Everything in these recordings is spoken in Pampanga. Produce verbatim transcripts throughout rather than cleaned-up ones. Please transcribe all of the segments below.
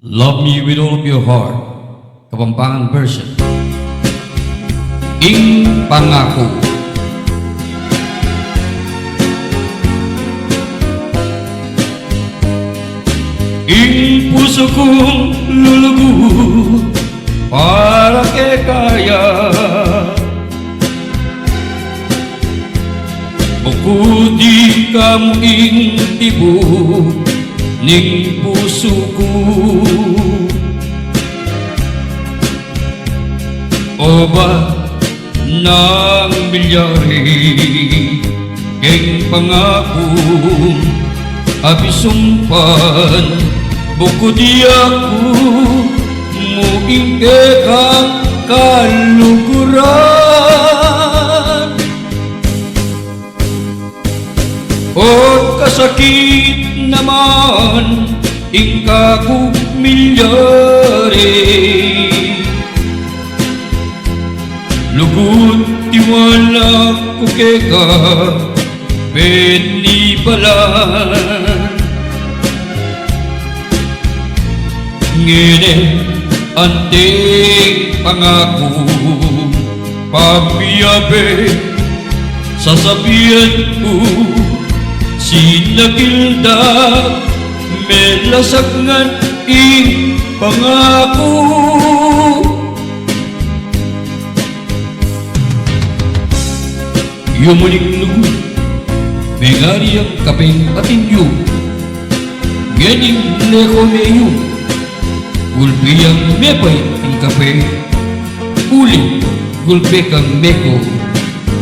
Love Me With All of Your Heart, Kapampangan version. Ing pangaku. Ing pusu kung lulugud para keka ya. Bukud ika mu ing tibu ning pusu ku. O ba nang milyari keng pangaku, abisumpan, bukud aku mu ing kekang kaluguran. O kasakit naman ing kaku milyari. Lugud tiwala ku keka, penibalan. Ngeni anting pangaku, pamiabe, sasabian ku, sinakil da, melasakngan ing pangaku. Yu mu ning lugud, mengari yang kapeng atin yu. Ngening leko me yu, gulpi yang mepait ing kape, uli gulpi kang meko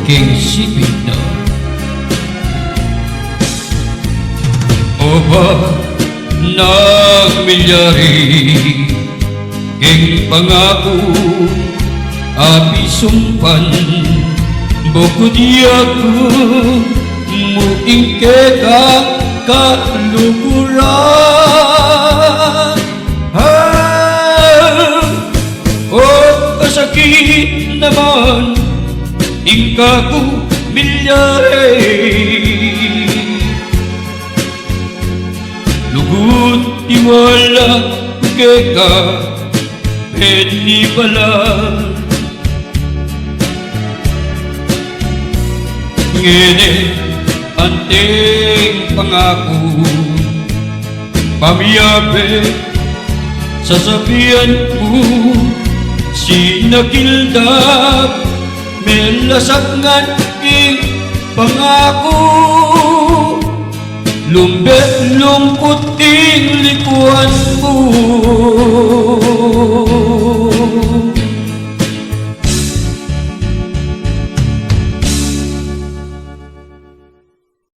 keng siping na. O ba nang milyari keng pangaku, abisumpan, bukud aku mu ing kekang kaluguran. Ah, o kasakit naman ing kaku milyari. Lugud tiwala keka, penibalan. Ngeni anting pangaku, pamiabe, sasabian ku, sinakil da, melasakngan ing pangaku. Lumbe lungkut ing likuan mu.